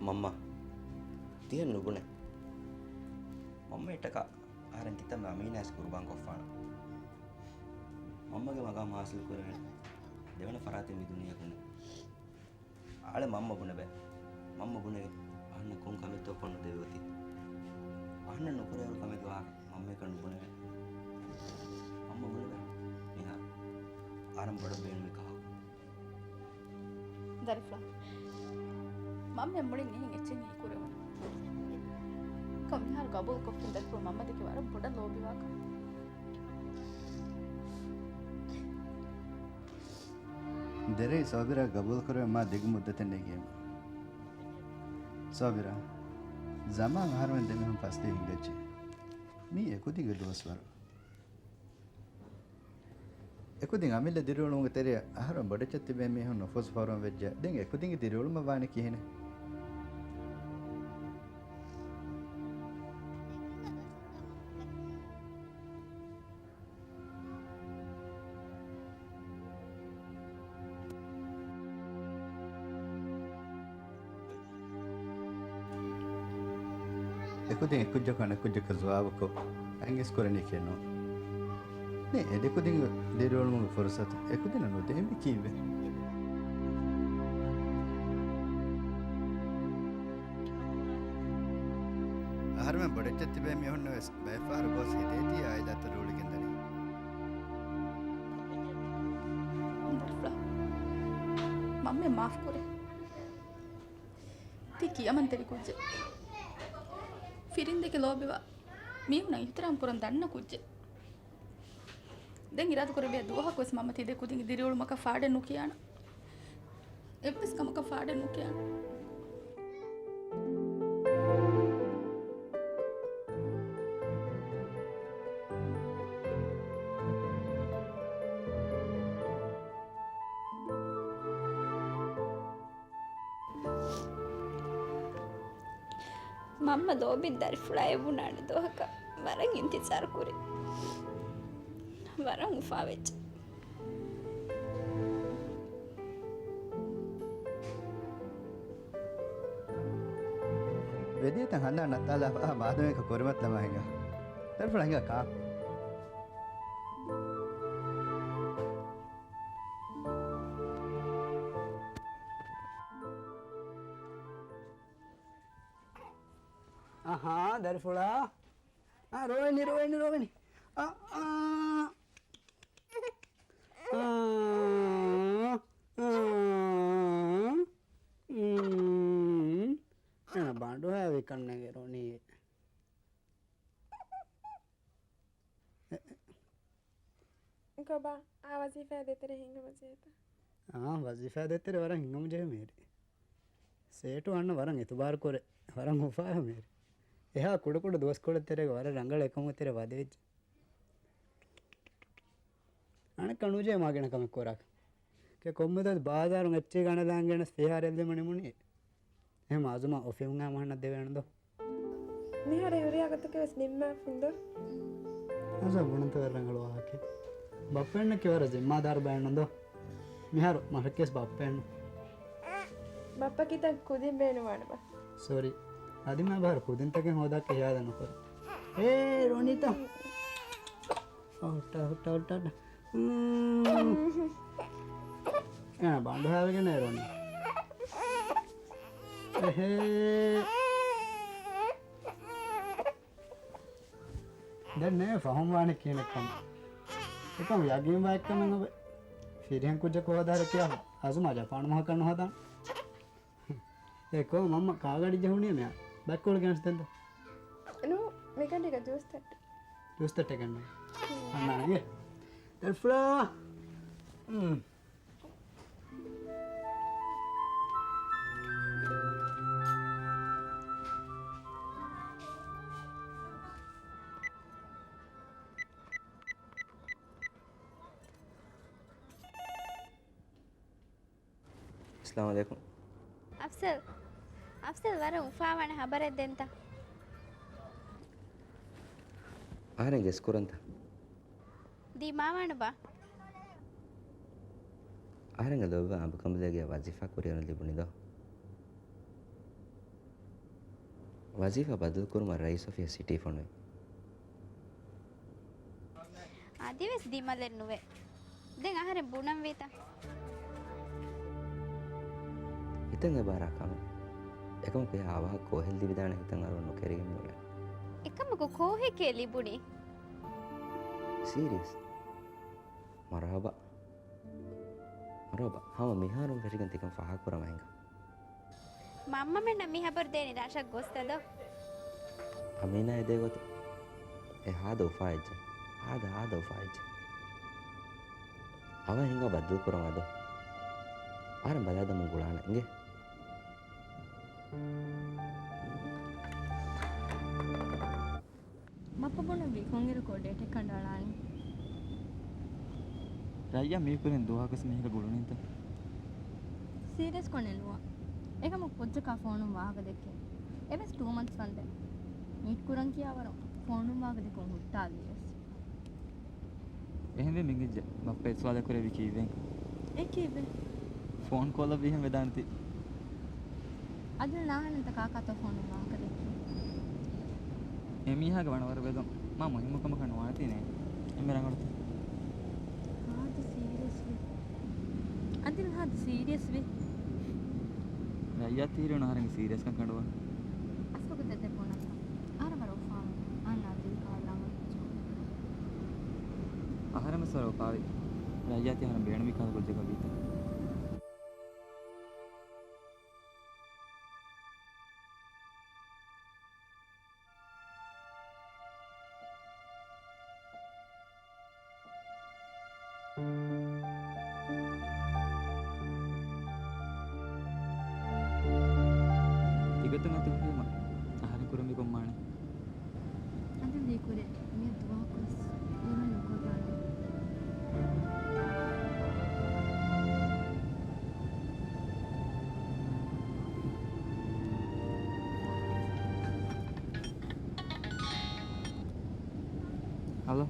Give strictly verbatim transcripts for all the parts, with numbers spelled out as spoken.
މަންމަ، ތިހެން ނުބުނެ. މަންމައަށްޓަކާ އަހަރެން ކިތަންމެ އަމީނާވެސް ޤުރުބާން ކޮށްފާނަން. މަންމަގެ މަގާމް ހާސިލް ކުރެވޭނެ ދެވަނަ ފަރާތެއް މި ދުނިޔެއަކު ނެތް. އާޅެ މަންމަ ބުނެބަ. މަންމަ ބުނެވި އަހަންނަށް ކޮން ކަމެއްތޯ ކޮށްނުދެވޭ އޮތީ. އަހަންނަށް ނުކުރެވޭ ކަމެއްގެ ވާހަކަ މަންމައަކަށް ނުބުނެވޭ. މަންމަ ބުނެބަ މިހާރު އަހަރެން ބޮޑަށް ބޭނުމީ ކަހަލަ. ދަރިފުޅާ، މަންމަ މުޅިން އެހެން އެއްޗެއް ހީކުރެވުނު. ކޮން މިހާރު ގަބޫލު ކޮށްފިން ދަރިފުޅު މަންމަ ދެކެ ވަރަށް ބޮޑަށް ލޯބިވާކަން. ދެރައި ސޯބިރާ ގަބޫލުކުރެވެން މާ ދިގު މުއްދަތެއް ނެގިއެވުނު. ސޯބިރާ، ޒަމާން އަހަރުމެން ދެމީހުން ފަސްދިޔަ ހިނގައްޖެ. މީ އެކުދިންގެ ދުވަސްވަރު. އެކުދިން އަމިއްލަ ދިރިއުޅުމުގެ ތެރެއަށް އަހަރުމެން ބޮޑެތި ތިބޭ މީހުން ނުފޫޒު ފޯރުވަން ވެއްޖެ. ދެން އެކުދިންގެ ދިރިއުޅުމަށް ވާނީ ކިހިނެއް؟ އެކުދިން އެކުއްޖަކު އަނެއްކުއްޖަކަށް ޒުވާބުކޮށް، އަންގަސް ކުރަނީކީ ނޫން. ނެ، އެ ދެކުދިންގެ ދިރިއުޅުމުގެ ފުރުސަތު އެކުދިންނަށް ނުދޭންވީ ކީއްވެ؟ އަހަރުމެން ބޮޑެއްޗެއް ތިބޭ މީހުންނަށް ވެސް ބައެއްފަހަރު ގޯސް ހިތޭތީ އާއިލާތައް ރޫޅިގެންދަނީ. ދަރިފުޅާ، މަންމަ މާފު ކުރޭ. ތި ކިޔަމަންތެރި ކުއްޖެއް. ފިރިންދެކެ ލޯބިވާ މީހުނަށް އިޙްތިރާމް ކުރަން ދަންނަ ކުއްޖެއް. ދެން އިރާދަކުރެއްވިއްޔާ ދުވަހަކުވެސް މަންމަ ތި ދެ ކުދިންގެ ދިރިއުޅުމަކަށް ފާޑެއް ނުކިޔާނަން. އެއްވެސް ކަމަކަށް ފާޑެއް ނުކިޔާނަން. މަންމަ ލޯބިން ދަރިފުޅާ އެބުނާނެ ދުވަހަކަށް ވަރަށް އިންތިޒާރު ކުރި. ވަރަށް އުފާވެއްޖެ. ވެދިޔަތައް ހަނދާން ނައްތާލާފަ މާދަމައަކަށް ކުރިމަތިލަމާ ހިނގާ. ދަރިފުޅާ ހިނގާ ކާ. އަހާ، ދަރިފުޅާ. އާ، ރޯވެނި، ރޯވެނި، ރޯވެނި. އާ، އާ. އާ، އާ. އުން. އޭނަ ބާނޑު ހާވި ކަންނޭނގެ ރޯނީ. ކޮބާ، އާ ވަޒީފާ ދޭތެރޭ ހިނގަމުން ޖެހޭތަ؟ އާ، ވަޒީފާ ދޭތެރޭ ވަރަށް ހިނގަމުން ޖެހޭ މޭރި. ސޭޓު އަންނަ ވަރަށް އިތުބާރު ކުރޭ. ވަރަށް އުފާވޭ މޭރި. އެހާ ކުޑަކުޑަ ދުވަސްކޮޅެއް ތެރޭގަ ވަރަށް ރަނގަޅު އެކަމުގެ ތެރެ ވަދެވިއްޖެ. އަނެއްކާ ނުޖެހޭ މާ ގިނަ ކަމެއް ކުރާކަށް. ކެ ކޮންމެ ދުވަސް ބާޒާރުން އެއްޗެއް ގަނެލާން ގެނެސް ފިހާރައެއް ލިބުނީ. އެހެން އާޒުމާ އޮފީހުން ހަމަ އަހަންނަށް ދެވޭނެ ދޯ. މިހާރު ހުރިހާ ގޮތަކަށް ވެސް ނިންމާފިން ދޯ. އާޒުމާ ބުނަންތަ ވަރަށް ރަނގަޅު ވާހަކައެއް. ބައްޕައެއްނަކީ ވަރަށް ޒިންމާދާރު ބައެއްނު ދޯ. މިހާރު މަށަކީވެސް ބައްޕައެއްނު. ބައްޕަ ކިތަން ކުދިން ބޭނުންވާނެބާ؟ ސޮރީ. އަދި މާ ބަހަރު ކުދިންތަކެއް ހޯދާކަށް ހިޔާލެއް ނުކުރޭ. އޭ ރޮނިތާ. އޮހް، ހުއްޓާ، ހުއްޓާ، ހުއްޓާ، ހުއްޓާ. އުން. އޭނަ ބާނޑު ހާވެގެން އޭ ރޮނި. އެހޭ. ދެން ނޭ ފަހުން ވާނެ ކިހިނެއްކަން. އެކަމް ޔަގީންވާ އެއްކަމެއް އޮވޭ. ފިރިހެން ކުއްޖަކު ހޯދާރެ ކިޔާ އާޒުމާ ޖަޕާނު މަހަކަށް ނުހަދާން. އޭ ކޯ މަންމަ ކާގަޑި ޖެހުނީ މިއާ. ބައްކޮޅު ގެނެސްދެންތަ؟ ނޫ، މިގަނޑީގަ ޖޫސް ތައްޓެއް. ޖޫސް ތައްޓެއް ގަންނަ. ހުން. އަންނާނެ. ދަރިފުޅާ. ހުން. އައްސަލާމު ޢަލައިކުމް. އަފްޒަލް، އަފްޒަލް ވަރަށް އުފާވާނެ ޚަބަރެއް ދެންތަ؟ އަހަރެން ގެސް ކުރަންތަ؟ ދީ މާވާނުބާ؟ އަހަރެންގެ ލޯބިވާ އަނބުކަނބަލެއްގެ ވަޒީފާ ކުރިއަރަން ލިބުނީ ދޯ؟ ވަޒީފާ ބަދަލުކުރުމަށް ރައީސް އޮފީހަށް ސިޓީ ފޮނުވި. އަދިވެސް ދިމަލެއް ނުވޭ. ދެން އަހަރެން ބުނަންވީތަ؟ ހިތަށް އެބާރާ ކަމެއް. އެކަމަކު އެހާ އަވަހަށް ކޯހެއް ލިބިދާނެ ހިތަށް އަރުވަން ނުކެރިގެން މިއުޅެނީ. އެކަމަކު ކޯހެކޭ ލިބުނީ؟ ސީރިއަސް. މަރުހަބާ. މަރުހަބާ. ހަމަ މިހާރުން ފެށިގެން ތިކަން ފާހަގަކުރަމާ ހިނގާ. މަންމަމެންނަށް މި ހަބަރު ދޭނީ ރަށަށް ގޮސްތަ ދޯ؟ އަމީނާ އެދޭ ގޮތަށް. އެ ހާދަ އުފާ އެއްޗެއް. ހާދަ، ހާދަ އުފާ އެއްޗެއް. އަވަހަށް ހިނގާ ބައްދަލު ކުރަމާ ދޯ. އަހަރެން ބަލާލަމުން ގުޅާނަން އިނގޭ. ބައްޕަ ބުނަންވީ ކޮންއިރަކު ޑޭޓެއް ކަނޑައަޅާނީ؟ ރައްޔާ މީ ކުރިން ދުވަހަކުވެސް މީހަކަށް ގުޅުނީތަ؟ ސީރިއަސްކޮށް ނެލުވާ. އެކަމަކު ކުއްޖަކާ ފޯނުން ވާހަކަ ދެއްކޭ. އެވެސް ޓޫ މަންތްސް ވަންދެން. މީޓް ކުރަން ކިޔާވަރު ފޯނުން ވާހަކަ ދެއްކުން ހުއްޓާލީވެސް. އެހެންވެ މިނގިއްޖެ ބައްޕަ އެ ސުވާލެއް ކުރެއްވީ ކީއްވެ؟ އެ ކީއްވެ؟ ފޯން ކޯލަށް ވީހެން ވެދާނެތީ. އަދިލް ނާހަނަންތަ ކާކާތޯ ފޯނުން ވާހަކަ ދެއްކީ؟ އެ މީހާގެ ވަނަވަރު ވެލުން މާ މުހިއްމު ކަމަކަށް ނުވާނެތީނޭ. އެންމެ ރަނގަޅުތަ؟ ހާދަ ސީރިއަސްވި. އަދިލް ހާދަ ސީރިއަސްވި. ރައްޔާ ތީރުން އަހަރެންގެ ސީރިއަސްކަން ކަނޑުވާ. އަސްލުގަ ދެއްދެ ބުނަންތަ؟ އަހަރެން ވަރަށް އުފާވޭ. އަހަންނަށް އަދިލް ކާލް ދާން އޮތް. އަހަރެން ވެސް ވަރަށް އުފާވޭ. ރައްޔާ ތީ އަހަރެން ބޭނުމީ ކާލް ކުއްޖަކަށް ވީތަ؟ ތިގޮތުން އަތުވެފީމަ އަހަރެން ކުރަންވީ ކޮން މާނަ؟ އަދި ދީ ކުރެ މިއަދު ދުވަހަކުވެސް އިވެންޓް ނުކޮށްލާނަން. ހަލޯ.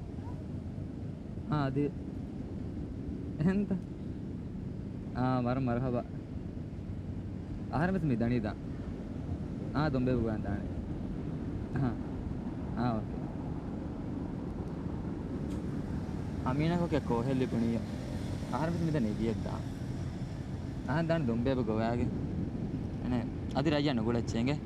އާ، އަދި އެހެންތަ؟ އާ، ވަރަށް މަރުހަބާ. އަހަރެން ވެސް މި ދަނީ ދާ. އާ، ދޮންބޭބެ ގޮވާން ދާނެ. އަހަ. އާ، އޯކޭ. އަމީނާ ކޮކެ ކޯހެއް ލިބުނީ. އަހަރެން ވެސް މި ދަނީ ގިޔަށް ދާ. އަހަން ދާނެ ދޮންބޭބެ ގޮވާގެ. އަނެ، އަދި ރައްޔާ ނުގުޅެއްޗޭ އިނގޭ.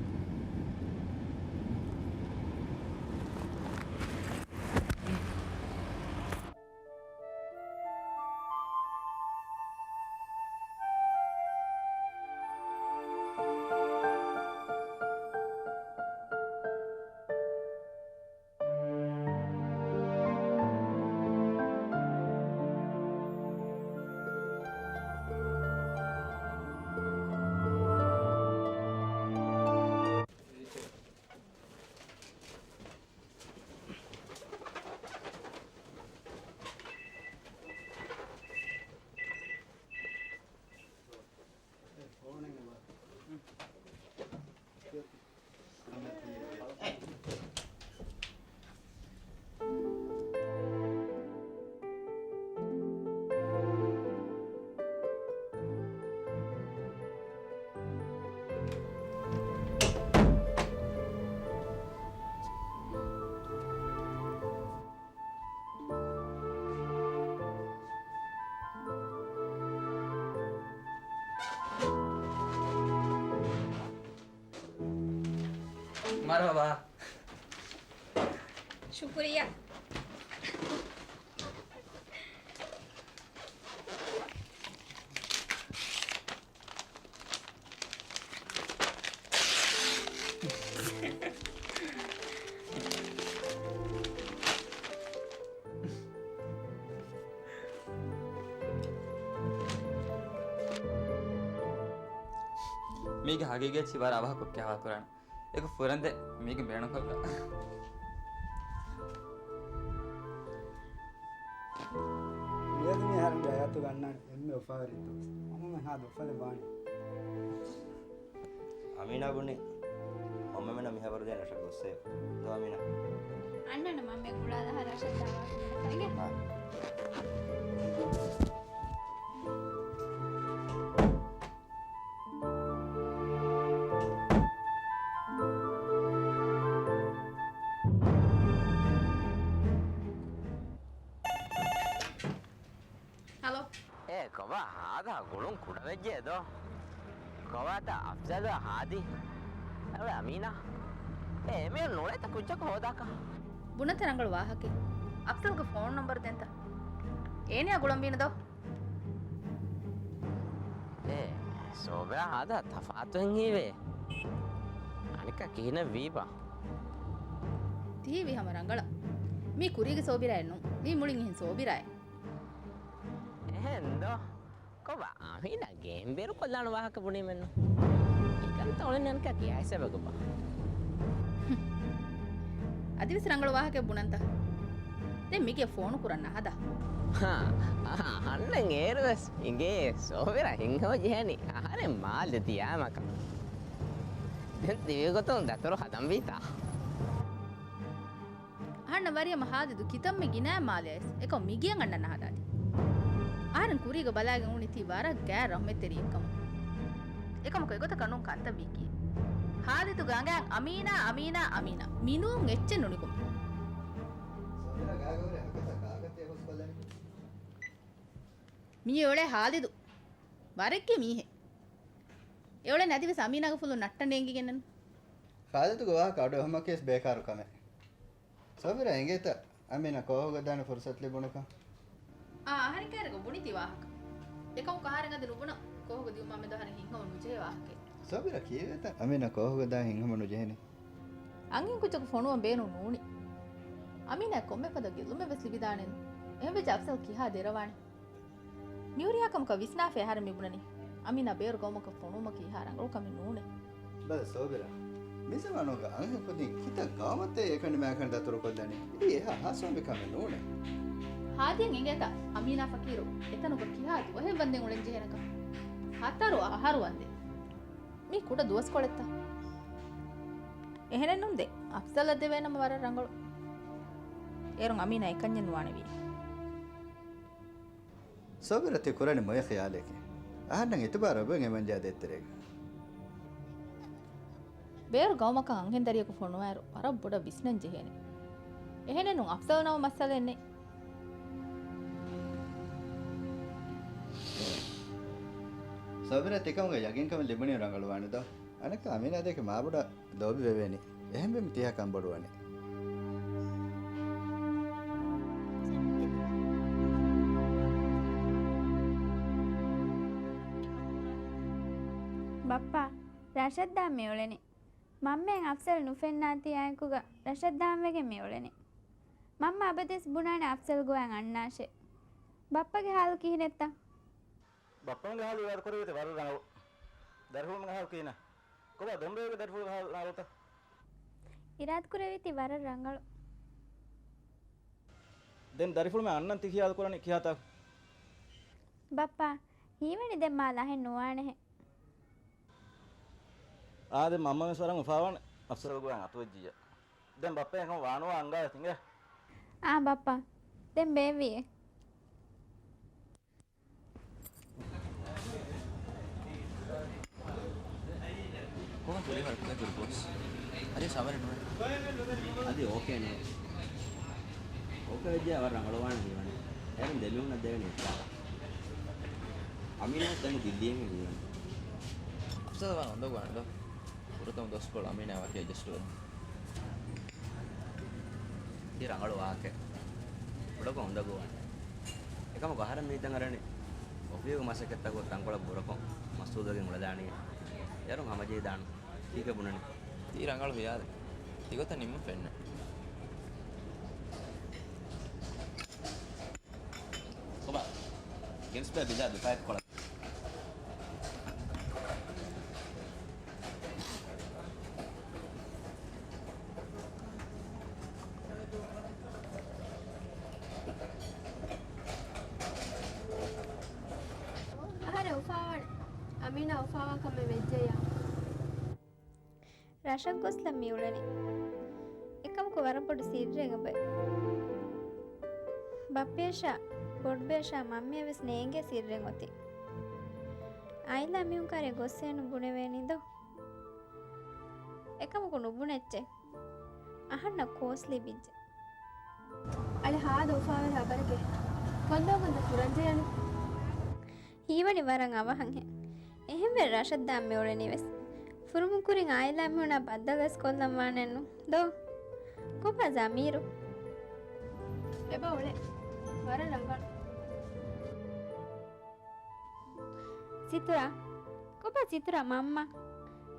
މަރުޙަބާ. ޝުކުރިއްޔާ. މީގެ ހަގީގަތް ވަރަށް އަވަހަކު ކިޔާ ކުރާނެ. އެކު ފުރަންދެ މީގެ ބޭނުންކޮށްލާ. މިއަދު މި އަހަރެންގެ ހަޔާތުގަ އަންނާނެ އެންމެ އުފާވެރި ދުވަސް. ހަމަ ހާދަ އުފަލެއް ވާނެ. އަމީނާ ބުނި، މަންމަމެންނަށް މި ހަބަރު ދޭން ރަށަށް ގޮއްސަޔޯ. ދޯ އަމީނާ؟ އަންނަން މަންމަ ގުޅާލާ ރަށަށް ދާވާ ކުރަން. އާ. ކޮބާ ހާދަ ގުޅުން ކުޑަވެއްޖެ ދޯ؟ ކޮބާތަ އަފްޒަލް ހާދި؟ އެ އަމީނާ؟ އެ އެމީހުން ނުޅޭތަ ކުއްޖަކު ހޯދާކަށް؟ ބުނަތަ ރަނގަޅު ވާހަކައެއް. އަފްޒަލްގެ ފޯނު ނަންބަރު ދެންތަ؟ އޭނަޔާ ގުޅަންވީނު ދޯ؟ އޭ، ސޯބިރާ ހާދަ ތަފާތު ހިން ހީވޭ. އަނެއްކާ ކިހިނެއް ވީބާ؟ ތިހީވީ ހަމަ ރަނގަޅަށް. މީ ކުރީގެ ސޯބިރާއެއް ނޫން. މީ މުޅިން އެހެން ސޯބިރާއެއް. އެހެންދޯ؟ ކޮބާ އަމީނާ ގޭން ބޭރު ކޮށްލާނު ވާހަކަ ބުނީމެއްނު؟ އެކަންތަ އުޅެން އަނެއްކާ ކިޔާ ހިސާބެއް ކޮބާ؟ އަދިވެސް ރަނގަޅު ވާހަކައެއް ބުނަންތަ؟ ދެން މިގޭ ފޯނު ކުރަން ނަހަދާ. ހާ، އަހަންނަށް އޭރުވެސް އިނގޭ ސޯބިރާ ހިންހަމަ ޖެހެނީ އަހަރެން މާލެ ދިޔާމަކަށް. ދެން ދިވެހި ގޮތުން ދަތުރު ހަދަންވީތާ؟ އަހަންނަށް ވަރިހަމަ ހާދިދު ކިތަންމެ ގިނައިން މާލެއައިސް އެކަމު މިގެއަށް އަންނަން ނަހަދާތި. އަހަރެން ކުރީގަ ބަލާގެން އުޅުނީ ތީ ވަރަށް ގާތް ރަހުމަތްތެރިއެއްކަމަށް. އެކަމަކު އެގޮތަކަށް ނޫން ކަންތައް ވީކީ. ހާދިދުގެ އަނގައިން އަމީނާ، އަމީނާ، އަމީނާ. މިނޫން އެއްޗެއް ނުނިކުމޭ. މިއީ އެއޮޅޭ ހާދިދު. ވަރެއްގެ މީހެއް. އެއޮޅެން އަދިވެސް އަމީނާގެ ފުލުން ނައްޓަން ނޭނގިގެންނެއްނު. ހާދިދުގެ ވާހަކަ އަޑު އެހުމަކީވެސް ބޭކާރު ކަމެއް. ސޯބިރާ އެނގޭތަ އަމީނާ ކޯހުގަ ދާނެ ފުރުސަތު ލިބުނުކަން؟ އާ، އަހަރެން ކައިރިގަ ބުނި ތި ވާހަކަ. އެކަމަކު އަހަރެން އަދި ނުބުނަން ކޯހުގަ ދިއުމާ މެދު އަހަރެން ހިތްހަމަ ނުޖެހޭ ވާހަކައެއް. ސޯބިރާ ކީއްވެތަ އަމީނާ ކޯހުގަ ދާން ހިތްހަމަ ނުޖެހެނީ؟ އަންހެން ކުއްޖަކު ފޮނުވަން ބޭނުން ނޫނީ. އަމީނާ ކޮންމެ ފަދަ ގެއްލުމެއް ވެސް ލިބިދާނެއްނު. އެހެންވެއްޖެ އަފްޒަލް ކިހާ ދެރަވާނެ؟ މިހުރިހާ ކަމަކަށް ވިސްނާފައި އަހަރެން މިބުނަނީ. އަމީނާ ބޭރު ގައުމަކަށް ފޮނުވުމަކީ އެހާ ރަނގަޅު ކަމެއް ނޫނޭ. ބަލަ ސޯބިރާ، މިޒަމާނުގަ އަންހެން ކުދިން ކިތައް ގައުމަށްތައް އެކަނި މާކަނި ދަތުރުކޮށްލަނީ. މިއީ އެހާ ހާސްވާންވީ ކަމެއް ނޫނޭ. ހާދިއަށް އެނގޭތަ އަމީނާ ފަޤީރު އެތަނުގަ ކިހާ ދުވަހެއް ވަންދެން އުޅެން ޖެހޭނެކަން؟ ހަތަރު އަހަރު ވަންދެން. މީ ކުޑަ ދުވަސްކޮޅެއްތަ؟ އެހެނެއްނޫން ދެން އަފްޒަލަށް ދެވޭނަމަ ވަރަށް ރަނގަޅު. އޭރުން އަމީނާ އެކަންޏެއް ނުވާނެވީ. ސޯބިރާ ތި ކުރަނީ މޮޔަ ޚިޔާލެއް. އަހަންނަށް އިތުބާރު އެބަ އެމަންޖާ ދޭތެރޭގަ. ބޭރު ގައުމަކަށް އަންހެން ދަރިޔަކު ފޮނުވާއިރު ވަރަށް ބޮޑަށް ވިސްނަން ޖެހޭނެ. އެހެނެއްނޫން އަފްޒަލް ނަމަ މައްސަލައެއް ނެތް. ސޯބިރާ ތިކަމުގެ ޔަގީންކަމެއް ލިބުނީ ރަނގަޅުވާނެ ދޯ؟ އަނެއްކާ އަމީނާ ދެކެ މާބޮޑަށް ލޯބިވެވޭނީ. އެހެންވީމަ ތިހާ ކަންބޮޑުވަނީ. ބައްޕާ، ރަށަށް ދާން މިއުޅެނީ. މަންމައަށް އަފްޒަލް ނުފެންނާތީ އާއެކުގަ ރަށަށް ދާން ވެގެން މިއުޅެނީ. މަންމަ އަބަދުވެސް ބުނާނެ އަފްޒަލް ގޮވަން އަންނާށޭ. ބައްޕަގެ ހާލު ކިހިނެއްތަ؟ ބައްޕަމުގެ ހާލު އިރާދަކުރެވޭތީ ވަރަށް ރަނގަޅު. ދަރިފުޅުމުގެ ހާލު ކިހިނެއް؟ ކޮބާ ދޮންބެއިގެ ދަރިފުޅުގެ ހާލު ރަނގަޅުތަ؟ އިރާދަކުރެވޭތީ ވަރަށް ރަނގަޅު. ދެން ދަރިފުޅުމެއް އަންނަން ތި ޚިޔާލު ކުރަނީ ކިހާތާ؟ ބައްޕާ، ހީވަނީ ދެން މާ ލަހެއް ނުވާނެހެން. އާ، ދެން މަންމަ ވެސް ވަރަށް އުފާވާނެ އަފްޒަލް ގޮވަން އަތުވެއްޖިއްޔާ. ދެން ބައްޕަ އެކަމަށް ވާނުވާ އަންގާ ތިނގޭ. އާ ބައްޕާ، ދެން ބޭއްވިއޭ. ކޮބާ ކުރީ ވަރަށް ކުރި ބޮސް. އަދި ސަވަރެއް ނުވޭ. އަދި އޯކޭ ނޭ. އޯކޭ ވެއްޖެ ވަރަށް ރަނގަޅުވާނެ ހީވަނީ. އޭރުން ދެމީހުންނަށް ދެވޭނެ އިތުބާރު. އަމީނާ ދެން ދިއްލީގެން ހީވަނީ. އަފްޒަލް ވަރަށް އުނދަގޫވާނެ ދޯ. ފުރަތަމަ ދުވަސްކޮޅު އަމީނާ ވަކި އެޑްޖަސްޓް ވެ. ތި ރަނގަޅު ވާހަކައެއް. ކުޑަކޮށް އުނދަގޫވާނެ. އެކަމަކު އަހަރެން މިތަން އަރަނީ އޮފީހުގެ މަސައްކަތްތަކުގަ ތަންކޮޅެއް ބުރަކޮށް މަސްތުވެގެން އުޅެދާނީ. އޭރުން ހަމަޖެހިދާނު. ކީކޭ ބުނަނީ؟ ތީ ރަނގަޅު ޚިޔާލެއް. ތިގޮތަށް ނިންމަން ފެންނަ. ކޮބާ؟ ގެންސްބޭ ބިލާ ދުފާއެއް ކޮޅަށް. އަހަރެން އުފާވާނެ. އަމީނާ އުފާވާ ކަމެއް ވެއްޖެއްޔާ. ރަށަށް ގޮސްލަން މިއުޅެނީ. އެކަމަކު ވަރަށް ބޮޑު ސިއްރެއް އެބައި. ބައްޕަޔަށާ، ބޮޑުބަޔަށާ މަންމަޔަށް ވެސް ނޭނގޭ ސިއްރެއް އޮތީ. އާއިލާ މީހުން ކާރިއަށް ގޮސްސޭނު ބުނެވޭނީ ދޯ؟ އެކަމަކު ނުބުނެއްޗޭ. އަހަންނަށް ކޯސް ލިބިއްޖެ. އަޅެ ހާދަ އުފާވެރި ހަބަރެކޭ. ކޮންލޯ ކޮންތަ ކުރަންޖެހޭނެ؟ ހީވަނީ ވަރަށް އަވަހަށްހެން. އެހެންވެ ރަށަށް ދާން މިއުޅެނީވެސް. ފުރުމުން ކުރިން އާއިލާ މީހުނާ ބައްދަލުވެސް ކޮށްލަން ވާނެއްނު ދޯ؟ ކޮބާ ޒަމީރު؟ އެބަ އުޅެ. ވަރަށް ރަނގަޅު. ސިތުރާ. ކޮބާ ސިތުރާ މަންމަ؟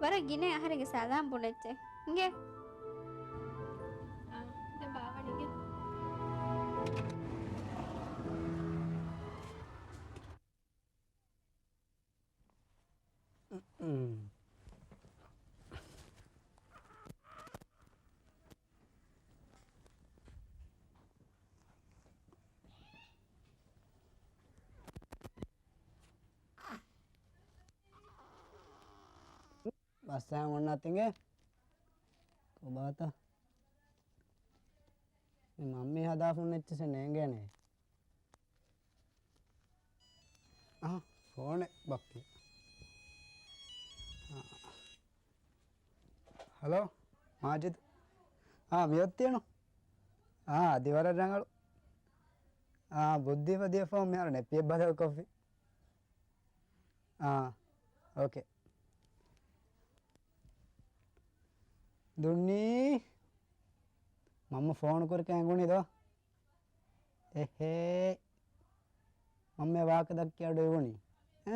ވަރަށް ގިނަ އަހަރެންގެ ސަލާމް ބުނެއްޗޭ. އިނގޭ. އާ، ދެން ބާވަނީ އިނގޭ. ބަސް އައި އޮންނާތި އިނގޭ. ކޮބާތަ؟ މި މަންމީ ހަދާފަ އޮންނަ އެއްޗެއް ނޭނގޭނެ. އަހަ، ފޯނެއް ބައްޕި. އާ. ހަލޯ، މާޖިދު. އާ، މިއޮތީނު. އާ، އަދި ވަރަށް ރަނގަޅު. އާ، ބުއްދީފަ ދިޔަ ފޯން މިހާރު ނެޕިއެއް ބަދަލުކޮށްފި. އާ، އޯކޭ. ދުންނީ. މަންމަ ފޯނު ކުރިކަން އެނގުނީ ދޯ؟ އެހޭ. މަންމަ ވާހަކަ ދައްކި އަޑު އިވުނީ. އެ؟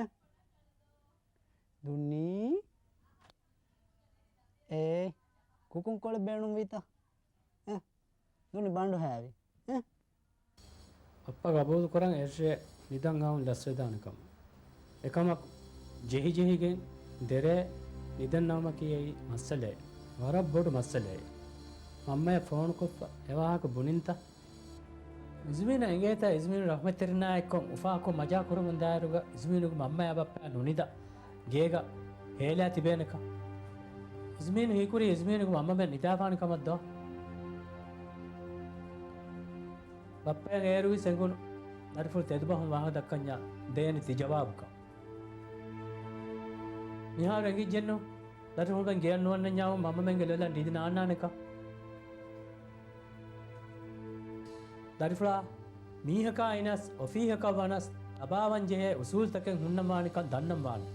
ދުންނީ. އޭ. ކުކުން ކޮޅެއް ބޭނުންވީތަ؟ އެ؟ ދުނި ބަނޑު ހައިވި. އެ؟ ބައްޕަ ގަބޫލުކުރަން އެއްރޭ ނިދަން އައުން ލަސްވެދާނެ ކަމަށް. އެކަމަކު، ޖެހިޖެހިގެން ދެރޭ ނިދަން ނައުމަކީ އެއީ މައްސަލައެއް. ވަރަށް ބޮޑު މައްސަލައެއް. މަންމަޔަށް ފޯނުކޮށްފަ އެވާހަކަ ބުނިންތަ؟ އިޒުމީނަށް އެނގޭތަ؟ އިޒުމީނު ރަޙްމަތްތެރިންނާ އެއްކޮށް އުފާކޮށް މަޖާ ކުރަމުން ދާއިރުގަ އިޒުމީނުގެ މަންމަޔާ ބައްޕަޔާ ނުނިދާ ގޭގަ ހޭލާ ތިބޭނެކަން. އިޒުމީނު ހީކުރީ އިޒުމީނުގެ މަންމަމެން ނިދާފާނެ ކަމަށް ދޯ؟ ބައްޕަޔަށް އޭރުވެސް އެނގުނު ދަރިފުޅު ތެދުބަހުން ވާހަކަ ދައްކަންޏާ ދޭނެ ތި ޖަވާބުކަން. މިހާރު އެނގިއްޖެއްނު ދަރިފުޅުމެން ގެޔަށް ނުވަންނަންޏާ މަންމަމެންގެ ލޮލަށް ނިދި ނާންނާނެކަން. ދަރިފުޅާ، މީހަކާ އިނަސް އޮފީހަކަށް ވަނަސް ތަބާވަންޖެހޭ އުސޫލުތަކެއް ހުންނަންވާނެކަން ދަންނަންވާނެ.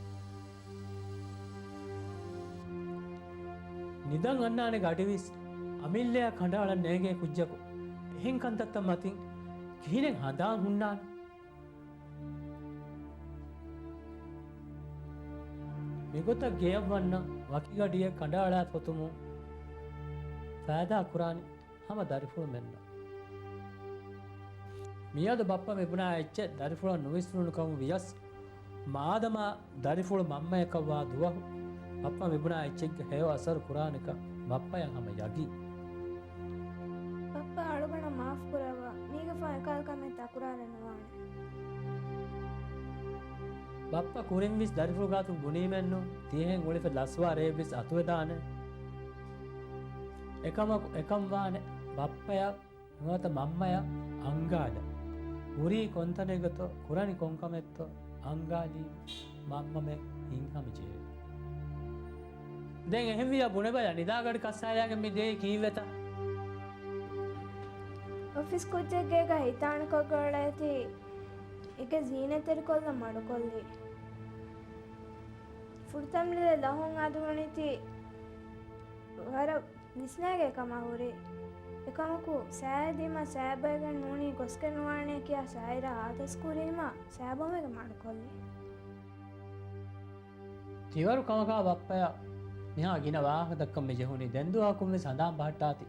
ނިދަން އަންނާނެ ގަޑިވެސް އަމިއްލަޔާ ކަނޑައަޅަން ނޭނގޭ ކުއްޖަކު އެހެން ކަންތައްތައް މަތިން ކިހިނެއް ހަނދާން ހުންނާނެ؟ މިގޮތަށް ގެޔަށް ވަންނަ ވަކި ގަޑިއެއް ކަނޑައަޅާފަ އޮތުމުން ފައިދާ ކުރާނީ ހަމަ ދަރިފުޅުމެންނަށް. މިއަދު ބައްޕަ މިބުނާ އެއްޗެއް ދަރިފުޅަށް ނުވިސްނުނު ކަމުން ވިޔަސް، މާދަމާ ދަރިފުޅު މަންމަޔަކަށްވާ ދުވަހު ބައްޕަ މިބުނާ އެއްޗެއްގެ ހެޔޮ އަސަރު ކުރާނެކަން ބައްޕަޔަށް ހަމަ ޔަގީން. ބައްޕަ އަޅުގަނޑަށް މާފު ކުރައްވާ. މީގެފާ އެކަހަލަ ކަމެއް ތަކުރާރެއް ނުވާނެ. ބައްޕަ ކުރިންވެސް ދަރިފުޅު ގާތުން ބުނީމެއްނު، ތިހެން އުޅިފަ ލަސްވާ ރެއެއްވެސް އަތުވެދާނެ. އެކަމަކު އެކަން ވާނެ ބައްޕަޔަށް ނުވަތަ މަންމަޔަށް އަންގާލަ. ހުރީ ކޮންތަނެއްގަތޯ، ކުރަނީ ކޮންކަމެއްތޯ އަންގާލީ މަންމަމެން ހިތްހަމަޖެހޭ. ދެން އެހެންވިޔާ ބުނެބަލަ، ނިދާގަޑި ކައްސާލާގެން މި ދޭ ކީއްވެތަ؟ އޮފީސް ކުއްޖެއްގޭގަ ހިތާނެކޮށްގަ އުޅޭތީ އެގެ ޒީނަތްތެރިކޮށްލަން މަޑުކޮށްލީ. ފުރަތަމަ ލޮލަށް ލަހުން އަދި ވަނީތީ ވަރަށް ވިސްނާގެ ކަމަށް ހުރި. އެކަމަކު ސައި ދީމަ ސައިބައިގެން ނޫނީ ގޮސްގެން ނުވާނޭ ކިޔާ ސައިރާ އާދަސް ކުރީމަ ސައިބަމެގެ މަޑުކޮށްލި. ތިވަރު ކަމަކާ ބައްޕަޔަށް މިހާ ގިނަ ވާހަކަ ދައްކަން މި ޖެހުނީ ދެން ދުވަހަކުން ވެސް ހަނދާން ބަހައްޓާތި.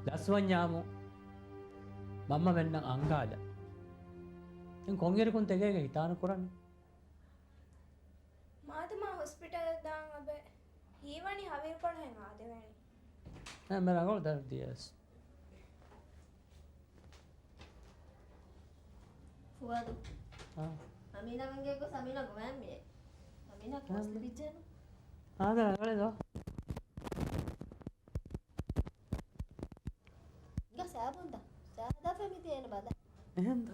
ލަސްވަންޏާމު މަންމަމެންނަށް އަންގާލަ. ދެން ކޮންއިރަކުން ތެގޭގެ ހިތާނު ކުރަނީ؟ މާދަމާ ހޮސްޕިޓަލަށް ދާން އަބެ. ހީވަނީ ހަވީރުކޮޅަށް ހެން އާދެވޭނީ. އެ، މި ރަނގަޅު ދަރަށް ދިޔަސް. ފުވާދު. އާ. އަމީނާ ވަންގޭ ގޮސް އަމީނާ ގޮވައިމެ. އަމީނާ ކޯސް ލިބިއްޖެނު. އާދެ، ރަނގަޅެއް ދޯ. އިނގާ ސާބުންތަ؟ ސާ ހަދާފަ މި ދޭނެ ބަލަ. އެހެންތަ؟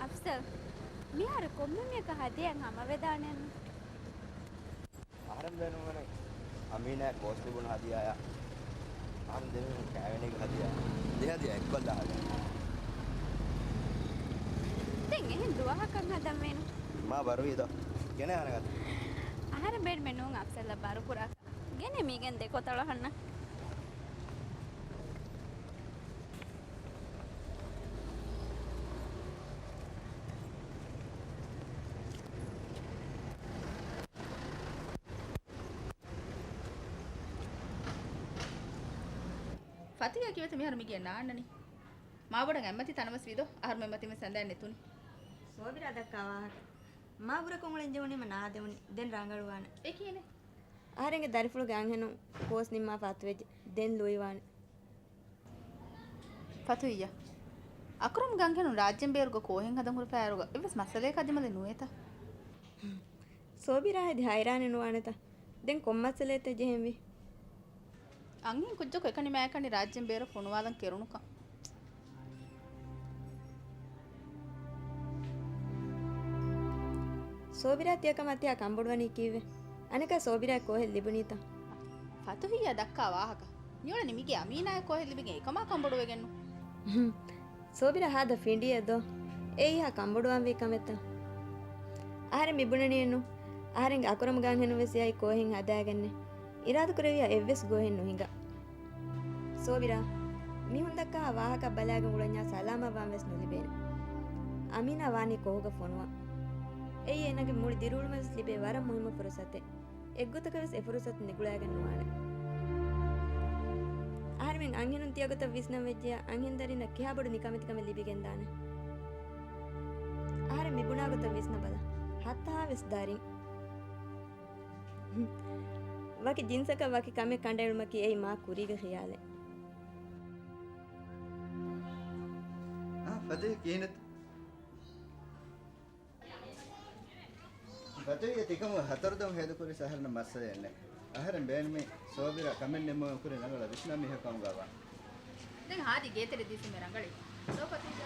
އަފްސަލް. މިހާރު ކޮންމެ މީހަކަށް ހަދިޔާއެއް ހަމަވެދާނެއްނު. އަހަރެން ބޭނުންވަނީ އަމީނާއަށް ކޯސް ލިބުނު ހަދިޔާއާ، އަހަރެން ދެމީހުން ކައިވެނީގެ ހަދިޔާއާ، ދެ ހަދިޔާ އެއްކޮށްލާ ހަދަން. ދެން އެހެން ދުވަހަކަށް ހަދަންވީނު. މާ ބަރުވީ ދޯ؟ ގެނޭ އަހަރެން އަތު. އަހަރެން ބޭނުމެއް ނޫން އަފްސަލްއަށް ބަރުކުރާކަށް. ގެނޭ މީގެން ދެ ކޮތަޅު އަހަންނަށް. ފަތިހާ ކީއްވެތަ މިހާރު މިގެއަށް ނާންނަނީ؟ މާބޮޑަށް އަތްމަތި ތަނަވަސް ވީދޯ، އަހަރުމެން މަތިންވެސް އަނދައިން ނެތުނީ. ސޯބިރާ ދައްކާ ވާހަކަ. މާ ބުރަކޮށް އުޅެން ޖެހުނީމަ ނާދެވުނީ. ދެން ރަނގަޅުވާނެ. އެ ކިހިނެއް؟ އަހަރެންގެ ދަރިފުޅުގެ އަންހެނުން ކޯސް ނިންމާފަ އަތުވެއްޖެ. ދެން ލުއިވާނެ. ފަތުހިއްޔާ، އަކުރަމްގެ އަންހެނުން ރާއްޖޭން ބޭރުގަ ކޯހެއް ހަދަން ހުރި ފައިރުގަ އެއްވެސް މައްސަލައެއް އަދި މަލެއް ނުވޭތަ؟ ސޯބިރާ ހެދި ހައިރާނެއް ނުވާނެތަ؟ ދެން ކޮން މައްސަލައެއްތަ ޖެހެންވީ؟ އަންހެން ކުއްޖަކު އެކަނި މާތްކަނި ރާއްޖޭން ބޭރަށް ފޮނުވާލަން ކެރުނުކަން. ސޯބިރާ ތިޔަކަމާ ތިޔާ ކަންބޮޑުވަނީ ކީއްވެ؟ އަނެކާ ސޯބިރާ ކޯހެއް ލިބުނީތަ؟ ފަތުހިއްޔާ ދައްކާ ވާހަކަ. މިއުޅެނީ މިގޭ އަމީނާއަށް ކޯހެއް ލިބިގެން އެކަމާ ކަންބޮޑުވެގެންނު. ހުން. ސޯބިރާ ހާދަ ފިނޑިއެއް ދޯ؟ އެއީހާ ކަންބޮޑުވާންވީ ކަމެއްތަ؟ އަހަރެން މިބުނަނީއެއްނު. އަހަރެންގެ އަކުރަމުގެ އަންހެނުން ވެސް އެއަށް ކޯހެއް ހަދާގެންނެއް. އިރާދަކުރެއްވިއްޔާ އެއްވެސް ގޯހެއް ނުހިނގާ. ސޯބިރާ، މީހުން ދައްކާ ވާހަކަ ބަލާގެން އުޅެންޏާ ސަލާމަތްވާން ވެސް ނުލިބޭނެ. އަމީނާ ވާނީ ކޯހުގަ ފޮނުވާ. އެއީ އޭނާގެ މުޅި ދިރިއުޅުމަށް ވެސް ލިބޭ ވަރަށް މުހިއްމު ފުރުސަތެއް. އެއްގޮތަކަށް ވެސް އެ ފުރުސަތު ނިގުޅާގެން ނުވާނެ. އަހަރެމެން އަންހެނުން ތިޔަގޮތަށް ވިސްނަން ވެއްޖެޔާ، އަންހެން ދަރިންނަށް ކިހާ ބޮޑު ނިކަމެތިކަމެއް ލިބިގެންދާނެ؟ އަހަރެން މިބުނާ ގޮތަށް ވިސްނަބަލަ. ހައްތަހާވެސް ދަރިން. ވަކި ޖިންސަކަށް ވަކި ކަމެއް ކަނޑައެޅުމަކީ އެއީ މާ ކުރީގެ ޚިޔާލެއް. އާ، ފަތިހް ކިހިނެއްތަ؟ ފަތިހް ތިކަމު ހަތަރުދަމު ހޭދަކުރި އަހަރެންނަށް މައްސަލައެއް ނެތް. އަހަރެން ބޭނުމީ ސޯބިރާ ކަމެއް ނިންމުމަށް ކުރި ރަނގަޅަށް ވިސްނާ މީހަކު ކަމުގަ ވާން. ދެން ހާދި ގޭތެރެ ދީފަ މި ރަނގަޅީ. ލޯ ފަތިހް.